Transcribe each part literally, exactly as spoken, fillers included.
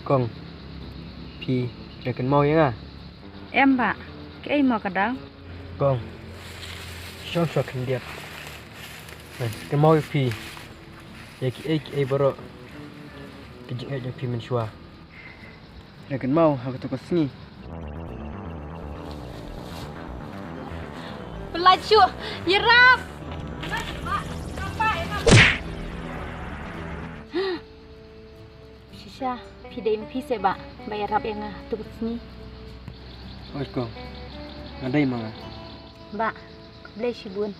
Kong, phi dang kynmaw ïa nga? Em bah, kaei mo ka daw? Kong, shong shuwa khyndiat. Ngan kynmaw ïa phi ïa kiei kiei baroh ki jingeh jong phi mynshuwa. Ngan kynmaw ha kato ka sngi. Pynlait shuh, ïarap. Shisha, phi dei ma phi seh bah, ba ïarap ïa nga ha kato ka sngi. Oi kong, nga dei ma nga. Bah, khublei shibun.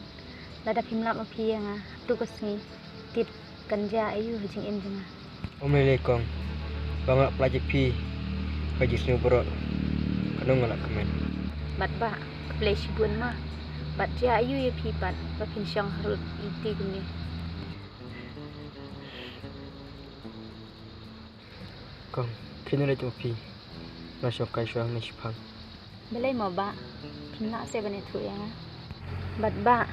Lada phim lap ma phi ïa nga ha kato ka sngi, tip kan jia aiu ha jingim jong nga. Ym lei lei kong, ba nga la pynlait ïa phi ha ki jingsniew baroh, kano nga la kmen. Bad bah, khublei shibun ma. Bad jia aiu ïa phi pat ba phin shong harud lynti kumne. Kong, phin ïa leit ma phi. Nga shong kai shuwa hangne shiphang. Balei mo bah, phim lah seh ban ïathuh ïa nga? Bad bah,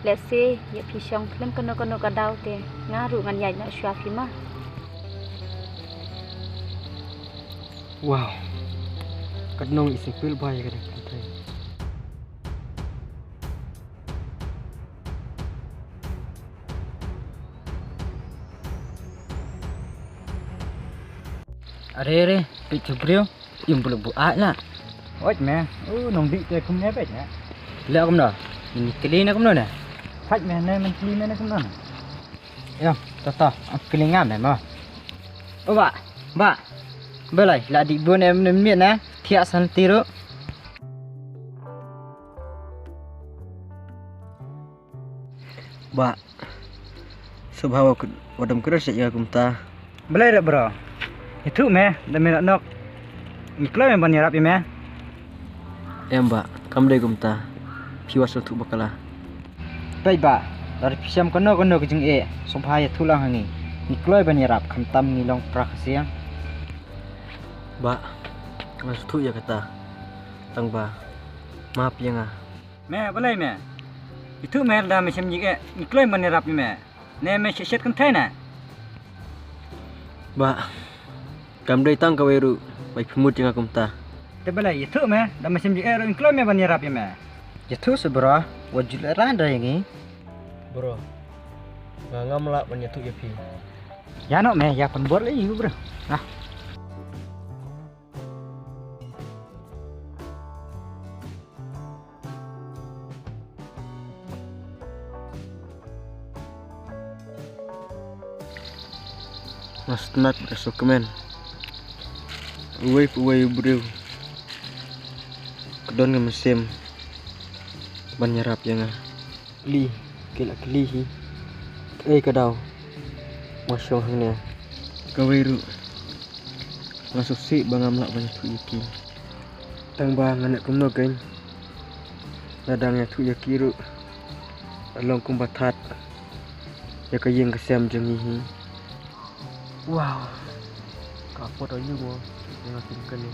lehse ïa phi shong khlem kano kano ka daw te nga ruh ngan ïaid noh shuwa phi ma. Wow. Katno i simple bha ïa ka dei kynthei. Are are, peit tu briew, im bulu bu ai na. Oj me, u nong dih te kumne peit na. Le kumno, ini kli na kumno ne? Thait me ne, men kli me ne kumno ne? Ïa, to to, kli ngam me mo. O ba, ba. Belai, la dih bun em ne miet na, thiah san tiru. Bah, sngewbha wat, wat dam kyrpad ïa nga kumta. Balei re bro? Ïathuh me, da me la nok. Ngi kloi me ban ïarap ïa me. Em bah, kam dei kumta. Phi wat sngewthuh bakla. Peit bah, lada phi shem kano kano ka jingeh, sngewbha ïathuh lang ha ngi. Ngi kloi ban ïarap khamtam ngi long pra Khasi. Bah, nga sngewthuh ïa kata. Tang ba, map ïa nga. Me balei me? Ïathuh me, lada me shem jingeh, ngi kloi ban ïarap ïa me. Ne me shet shet kynthei ne? Bah, kam dei tang kawei ruh ba phi mut ïa nga kumta. Te balei ïathuh me, lada me shem jingeh ruh ngi kloi me ban ïarap ïa me. Ïathuh seh bro, wat ju lehrain da ïa ngi. Bro, nga ngam lah ban ïathuh ïa phi. Ïa noh me, ïa pynbor lei ïa u bro. Ah. Nga sngewtynnat bad sngewkmen. Uwei pa uwei u briew ka don ka mynsiem ban ïarap ïa nga. Kylli, ki la kylli hi. Kaei ka daw ba nga shong hangne? Kawei ruh, nga sngewsih ba ngam lah ban ïathuh ïa ki. Tang ba nga neh kumno kein, lada nga ïathuh ïa ki ruh, long kumba that ïa ka ïing ka sem jong ngi hi. Wow. Ka pot aïu mo, nga kim kane.